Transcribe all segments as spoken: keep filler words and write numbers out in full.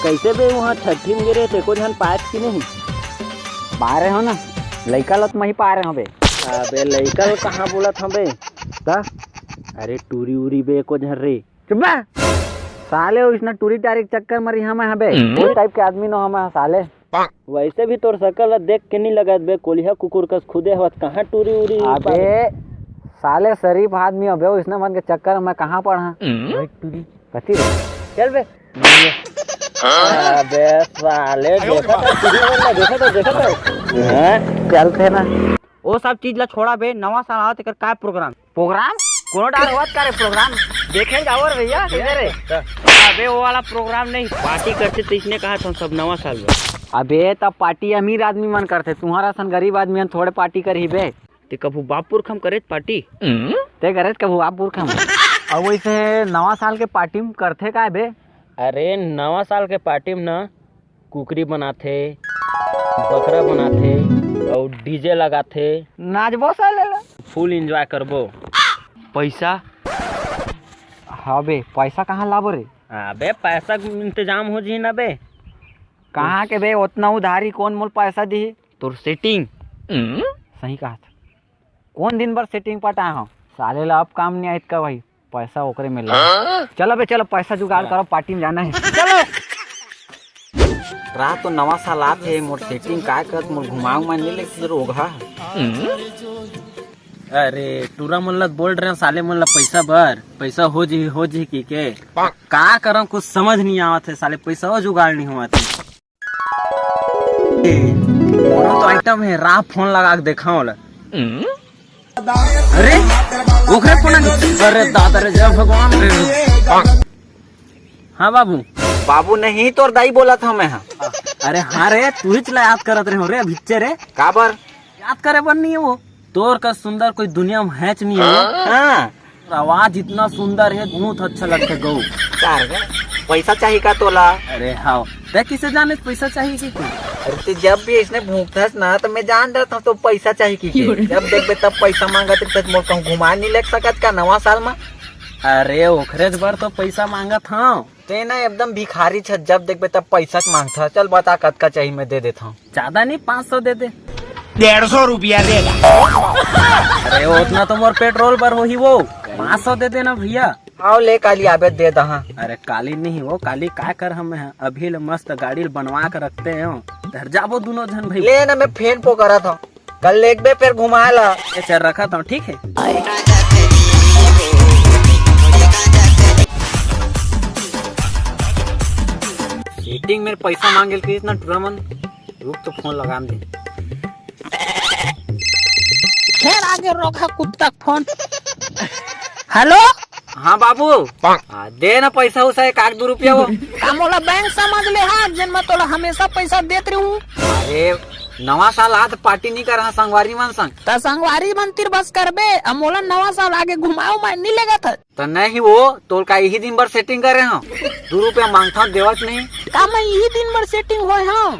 कइसे बे, उहाँ छट्ठी में गे रहे, तेको झन पाएस कि नहीं? पाए रहे हो ना, लइका ल तो मैं ही पाए रहे हो बे। अबे लइका ल कहाँ बोलत हँव बे? त? अरे टूरी उरी बे, एको झन रे। चुप बे। साले, ओइसना टूरी टारी के चक्कर म रिहा मैं हबे। हम्म। कोन टाइप के आदमी नो हवँ मैं साले। वइसे भी तोर सकल ल देख के नी लगत बे, कोलिहा कुकुर कस खुदे हवस, कहाँ टूरी उरी अबे, पाबे? साले शरीफ आदमी हँव बे, ओइसना मन के चक्कर म मैं कहाँ पड़हूँ? हम्म। ओए टूरी। कथी रे? चल बे। अबे साले, देखा तो, टूरी मन ला देखा तो, देखा तो। हाँ, चलते ना। ओ सब चीज ला छोड़ा बे, नवा साल आवत, एकर का प्रोग्राम? प्रोग्राम? कोनो डार होवत का रे प्रोग्राम? देखे जाओ रे भैया, कइसे रे? अबे वो वाला प्रोग्राम नहीं, पार्टी करते तो इसने कहा था सब नवा साल में। अबे तब पार्टी अमीर आदमी मन करथे, तुम्हारा सन गरीब आदमी मन थोड़े पार्टी करही बे। ते कभू बाप पुरखा म करेच पार्टी? ते करेच कभू बाप पुरखा म? अउ वइसे नवा साल के पार्टी म करथे का बे? अरे नवा साल के पार्टी म ना कुकरी बनाथे, बकरा बनाथे अउ डीजे लगाथे। नाचबो साले ला। फुल एंजॉय करबो। पइसा? हाँ बे, पइसा कहाँ लाबो रे? अबे पइसा के इंतजाम हो जही ना बे। कहाँ के बे, ओतना उधारी कोन मोला पइसा दिही? तोर सेटिंग। सही कहत। कोन दिन बर सेटिंग पटाए हँव? साले ला अब काम नइ आइस का भाई, पइसा ओकरे में लगा। चलो बे, चलो, पइसा जुगाड़ करो, पार्टी में जाना हे। चलो। रात तो नवा साल आत हे, मोर सेटिंग काय करत, मोर घुमाव मन ले लेके रोगहा। अरे, टूरा मन ल बोल रहे हँव, साले मन ल पइसा बर, पइसा हो जही, हो जही कहिके। का करँव, कुछ समझ नइ आवत हे, साले पइसा जुगाड़ नइ होवत हे। ए, मोरो तो आइटम हे, राह फोन लगा के देखाओ ला। अरे, ओकरे फोन आ गे। अरे दादा रे, जय भगवान रे। हाँ बाबू। बाबू नहीं, तोर दाई बोलत हँव मैं हा। अरे हाँ रे, तुहीच ला याद करत रहे हँव रे, अभिच्चे रे। काबर? याद करे बर नइ हे वो। तोर कस सुंदर कोई दुनिया में हेच नइ हे। हाँ। आवाज इतना सुंदर हे, बहुत अच्छा लगथे गऊ। का रे, पइसा चाही का तोला? अरे हाँ, तैं कइसे जानेस पइसा चाही कहिके? अरे तैं जब भी अइसने भूँकथस ना, त मैं जान डरत हँव तोर पइसा चाही कहिके। जब देखबे तब पइसा मांगत रहिथस, मोला कहूँ घुमाए नइ लेग सकत का नवा साल म? अरे ओखरेच बर तो पइसा मांगत हँव। तैं ना एकदम भिखारीच हस, जब देखबे तब पइसाच मांगथस। चल बता कतका चाही, मैं दे देत हँव। जादा नहीं, पाँच सौ दे दे। डेढ़ सौ रुपया देगा। अरे ओतना तो मोर पेट्रोल बर होही वो, पाँच सौ दे देना भैया। आओ ले काली आबे दे दहा। अरे काली नहीं वो, काली का करहूँ मैं, अभी ले मस्त गाड़ी ल बनवा के रखते हँव, धर जाबो दूनों झन भाई। ले ना, मैं फेन पो करत हँव। कल लेगबे फेर घुमाए ला। ए, चल रखत हँव, ठीक हे। सेटिंग में पइसा मांगे ल कहिस ना टूरा मन, रुक तो फोन लगान दे। फेर आगे रोगहा कुत्ता के फोन। हेलो। हाँ बाबू, हाँ, दे ना पइसा उसा एक आध दू रुपया वो। का मोला बैंक समझ ले हा, जेन मैं तोला हमेशा पइसा देत रहूं? अरे नवा साल आत, पार्टी नइ करहा संगवारी मन संग? त संगवारी मन तीर बस करबे, अब मोला नवा साल आगे घुमाओ मैं नइ लेगत हस। त नहीं वो, तोला का इही दिन बर सेटिंग करे हँव? दू रुपया मांगथँव देवत नहीं। का मैं इही दिन बर सेटिंग होय हँव?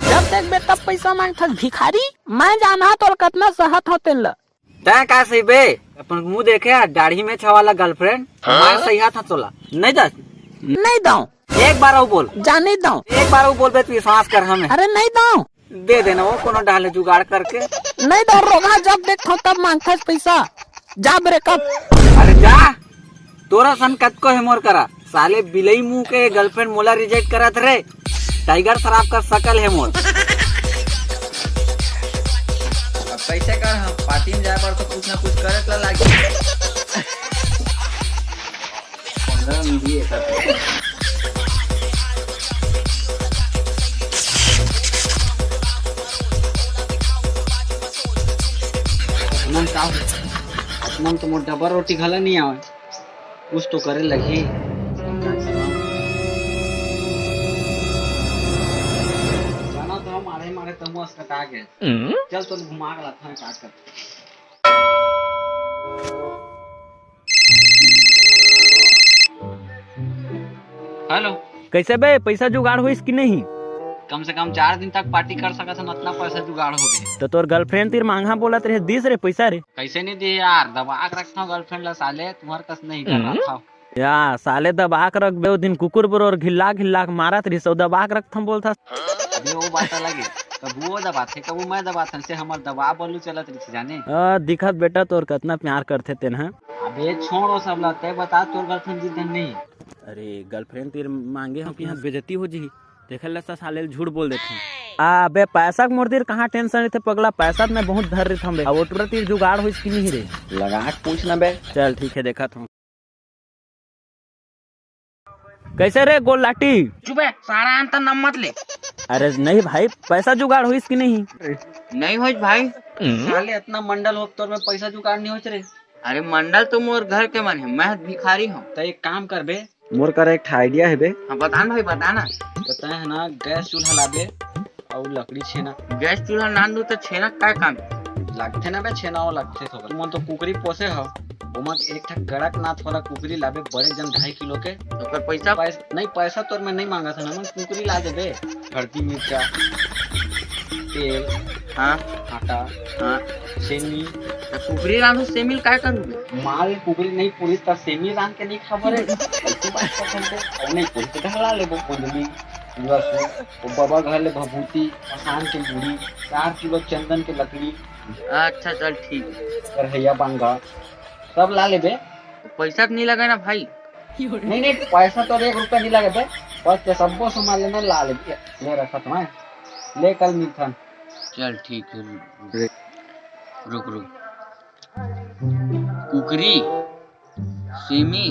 जब देखबे तब पइसा मांगथस भिखारी। मैं जानहूं तोला कतना सहत हँव तेन ल। तैं का सही बे? अपन मुंह देखे, दाढ़ी में छवाला गर्लफ्रेंड। हाँ? मैं सही हाथ हँव तोला। नहीं दस? नहीं दँव। एक बार अउ बोल। जा नहीं दँव। एक बार अउ बोलबे त विश्वास करहूं मैं। अरे नहीं दँव। दे देना वो कोनो डाले जुगाड़ करके। नहीं दँव रोगहा, जब देखथँव तब मांगथस पइसा। जा ब्रेकअप। अरे जा। तोर सन कतको हे मोर करा, साले बिलई मुंह के गर्लफ्रेंड मोला रिजेक्ट करत रे। टाइगर श्रॉफ कर सकल हे मोर। अब कइसे करहूं, पार्टी में जाए बर तो कुछ ना कुछ करे ला लागी। पंद्रह मिनट ही है सर। अपना का हो? अपना तो मोर डबल रोटी घला नहीं आवे। कुछ तो करे लगही। जाना तो हम आड़े मारे तमुआ से कटा गए। चल तो घुमा के लाता है काट कर। हेलो। कइसे बे, पइसा जुगाड़ होइस कि नहीं? कम से कम चार दिन तक पार्टी कर सकत हन, अतना पइसा जुगाड़ हो गे। त तोर गर्लफ्रेंड तीर मांगहा बोलत रहे, दिस रे पइसा रे? कइसे नहीं दिही यार, दबा के रखथंव गर्लफ्रेंड ला साले, तुम्हर कस नहीं कर रहा था। या साले दबा के रख बे, ओ दिन कुकुर बरोर घिल्ला घिल्ला के मारत रहिस, अउ दबा के रखथम बोलथस। अबे वो बात अलग है, कभू वो दबाथे, कभू मैं दबाथन, से हमर दबा बलू चलत रहिथे जाने। आ, दिखत बेटा तोर कतना प्यार करथे तेन ह। अबे छोड़ वो सब ला, तै बता तोर गर्लफ्रेंड जिद धन नहीं। अरे गर्लफ्रेंड तीर मांगे हो कि यहाँ बेइज्जती हो जी, देखे ले सा साले झूठ बोल देथे। आ, अबे पैसा के मोर तीर कहाँ टेंशन रहिथे पगला, पैसा त मैं बहुत धर रहिथम बे। अब ओटरा तीर जुगाड़ होइस कि नहीं रे? लगा के पूछ ना बे। चल ठीक है, देखत हूँ। कैसे रे गोल लाटी? चुप है, सारा अंतर नाम मत ले। अरे नहीं भाई, पैसा जुगाड़ होइस कि नहीं? नहीं होइस भाई। साले इतना मंडल हो तोर में पैसा जुगाड़ नहीं होइस रे। अरे मंडल तो मोर घर के मन है, मैं भिखारी हूँ। तो एक काम कर बे, मोर करा एक ठा आइडिया है बे। हाँ बता ना भाई, बता ना। तो तय है ना गैस चूल्हा लाबे, अउ लकड़ी छेना। गैस चूल्हा नान दू तो छेना का काम? लगथे ना बे, छेना वो लगथे थोड़ा। तुमन तो कुकरी पोसे हो, ओमा एक ठा कड़कनाथ वाला कुकरी लाबे, बड़े जन ढाई किलो के। ओकर पैसा? पैस-, नहीं, पैसा तोर मैं नहीं मांगा था ना, मैं कुकरी ला देबे। हल्दी, मिर्चा, तेल, हाँ। आटा, हाँ। सेमी। तो कुकरी रांधू सेमी ल काय करू बे? माल कुकरी नहीं पूरी त सेमी रांध के नहीं खाबो रे। ऐसी बात कर सकते। और नहीं पूरी तो ढला लेबो, कुंदली, लहसुन, वो बाबा घर ले भभूति, मसान के मुड़ी, चार किलो चंदन के लकड़ी। अच्छा चल ठीक है। करहैया बांगा, सब ला लेबे। पैसा तो नहीं लगे ना भाई? नहीं, नहीं, पैसा तो एक रुपया नहीं लगे बे। बस ते सबको सामान लेना, ला लेबे। ले रखा तुम्हें, ले कल मिलथन। चल ठीक है, रुक रुक। कुकरी, सेमी,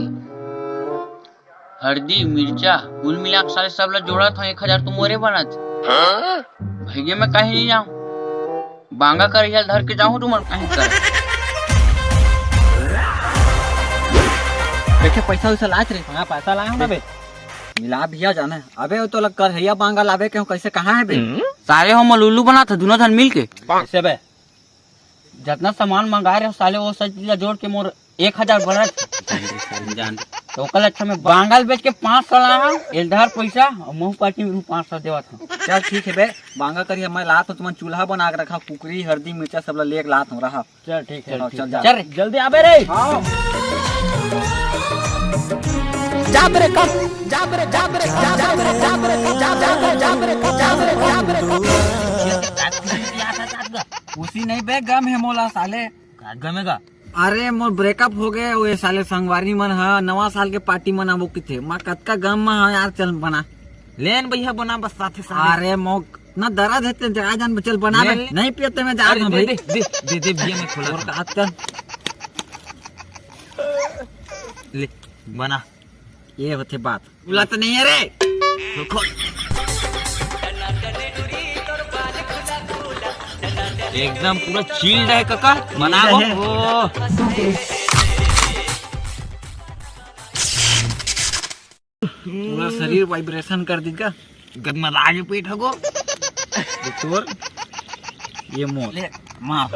हरदी, मिर्चा, कुल मिला के साले सब ला जोड़त हव, एक हजार तो मोरे बनत। भैया मैं कहीं नहीं जाऊँ, बांगा करैया धर के जाऊँ तुमन कहीं कर। देखे पैसा वैसा लाच रे। हाँ पैसा लाए हूँ ना बे। मिला भैया जाना है। अबे वो तो लग करहैया बांगा लाबे के हूँ, कैसे कहाँ है बे? सारे हो मलुल्लू बना था दोनों धन मिल के। कैसे बे? जतना सामान मंगाए रहे साले, वो सब चीज ला जोड़ के मोर एक हजार बनत। जान रे साले, जान। तो ओकर अच्छा मैं बांगल बेच के पाँच सौ लाया, एलधार पैसा, और महू पार्टी में पाँच सौ देवत हूँ। चल ठीक है बे, बांगा करिए, मैं लात हूँ, तुमन चूल्हा बना के रखा, कुकरी, हरदी, मिर्चा सब ला लेके लात हूँ, रहा। चल ठीक है, चल, ठीक चल, है। जा। चल रे। जल्दी आबे रे। हाँ। जा बे रे, कम। जा बे रे, जा बे रे, जा बे रे, जा बे रे, जा बे रे, जा बे रे, जा बे रे, जा बे रे, जा बे रे। खुशी नहीं बे, गम है मोला साले। का गम है गा? अरे मोर ब्रेकअप हो गए, वो ये साले संगवारी मन ह नवा साल के पार्टी मनाबो किथे। मैं कतका गम में हाँ यार, चल बना। लेन भैया बना बस साथे साथे। अरे मोर ना दर्द है ते जा जान, चल बना ले, बे। ले। नहीं पियते मैं जा अरे रहा हूँ दे, भाई। दे, दे, दे, दे भैया मैं खोला और था। बात कर। ले बना। ये होते बात। बुला तो नहीं है रे। रुको। एकदम पूरा चिल्ड है काका। मना चिल्ड है। ओ। पूरा शरीर वाइब्रेशन कर दी का? गदमदा के पेट हगो। ये तोर, ये मोर। ले, माफ।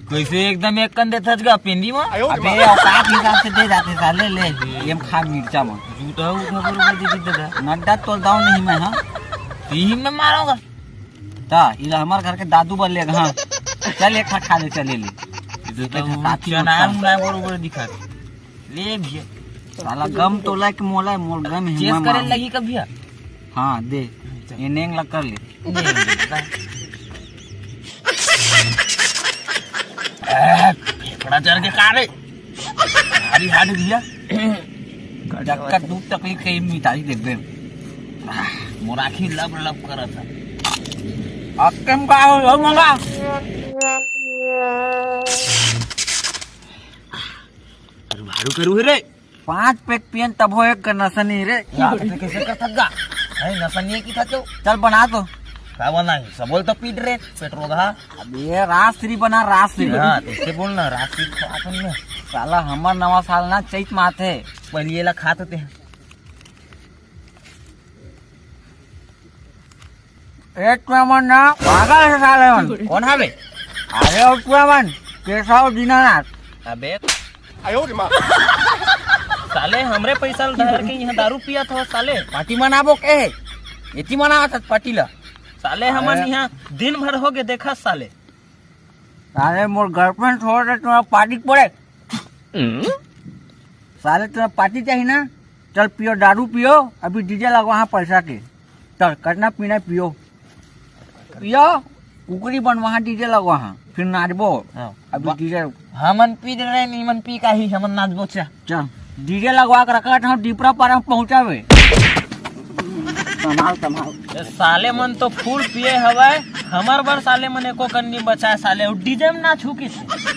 कैसे एकदम एक कन देथस गा पेंदी मा? अबे औकात हिसाब से दे जाते साले, ले, ये खा मिर्चा मा। जूता उठा बरोबर दे दे दे। नड्डा तोल दाव नहीं मैं, हाँ। तीन में मारोगा। ता, इला हमार घर के दादू बन लेगा, हाँ। चल एक ठा खा ले, चले ले। ये तो एक ठा ताती चना है, मत खा। मुना बरोबर दिखा। ले भैया। साला गम तो लाइक मोला, मोर गम है, चेस मैं करे मारूं। लगी कब भैया? हाँ, दे। चल। ये नेंग ला कर ले। ले, ले, ले। ए, फेफड़ा चढ़ के का रे? भारी हार्ड भैया। डक्का दुख तकलीफ के मिटाई देबे। आह, मोर आँखी लब लब करत है। अक्कम का हो, हो मंगा? अरे भारू करू है रे। पांच पैक पियन तभो एक का नशा नहीं रे। रात में कैसे करथस गा? नहीं, नशा नहीं है की था तो। चल बना तो। का बना है? सबोल तो पीट रे, पेट्रोल हा। अब ये राजश्री बना, राजश्री। हाँ, तो इससे बोल ना, राजश्री खवा तुमने। साला हमर नवा साल ना चैत माथे। पहले ये ला खा तो ते। ए टुआ मन ना पागल है साले मन। कौन है बे? अरे ओ टुआ मन, केशव दीनानाथ। अबे। साले हमरे पैसा ल धर के यहाँ दारू पियत हो साले। पार्टी मनाबो के? एती मनावत हस पार्टी ला। साले हमन अरे। यहाँ दिन भर हो गए देखा साले। साले मोर गर्लफ्रेंड छोड़ दे, तुम्हारा पार्टी पड़े। साले, तुम्हें पार्टी चाहिए ना? चल पियो, दारू पियो, अभी डीजे लगवा हाँ पैसा के। चल, करना पीना पियो, पियो, कुकरी बनवा हाँ, डीजे लगवा हाँ, फिर नाचबो। हाँ। अभी बा- डीजे हमन पी दे रहे, नीमन पी का ही हमन नाचबो। चा चा, डीजे लगवा के रखा था, डिपरा पारा में पहुंचावे। संभाल, संभाल। ए, साले मन तो फुल पिए हवय, हमर बर साले मन एको कन्नी बचाए साले, अउ डीजे में ना छू किसे।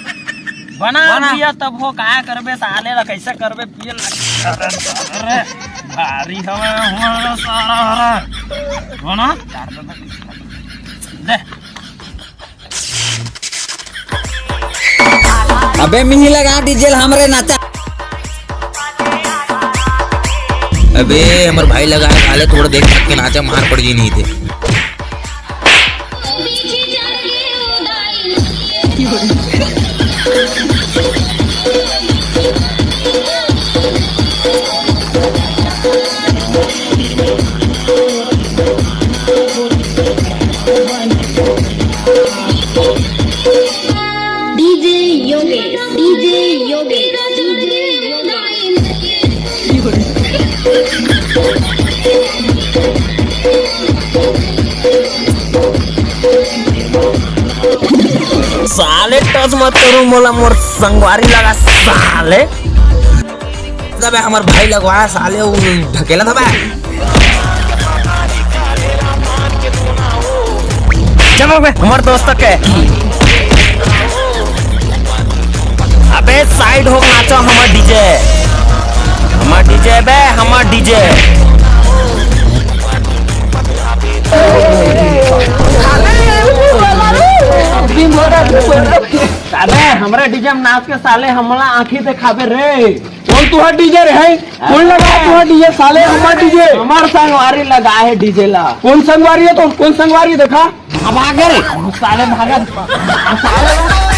बना बना। दिया तब हो, का करबे साले ला, कैसे करबे पिए ला। अरे, अरे, भारी हवय, हमारा सारा हरा। बना। दे। अबे मिनी लगा डीजे हमरे नाचा। अबे हमर भाई लगा है, साले थोड़ा देख के नाचा, मार पड़ जी नहीं थे। DJ Yogesh, DJ Yogesh, DJ Yogesh. साले टच मत करू मोला, मोर संगवारी लगा साले। अबे हमर भाई लगवा साले, वो ढकेला था बे। चलो बे, हमर दोस्त के। अबे साइड हो नाचो हमर डीजे। हमर डीजे बे, हमर डीजे। अबे हमरा डीजे में नाच के साले हमला आंखी देखाबे रे। कौन तुहार डीजे रे है? कौन लगा है तुहार डीजे साले? हमर डीजे। हमर संगवारी लगा है डीजे ला। कौन संगवारी है तो? कौन संगवारी है देखा? अब आगे रे। साले भागत। साले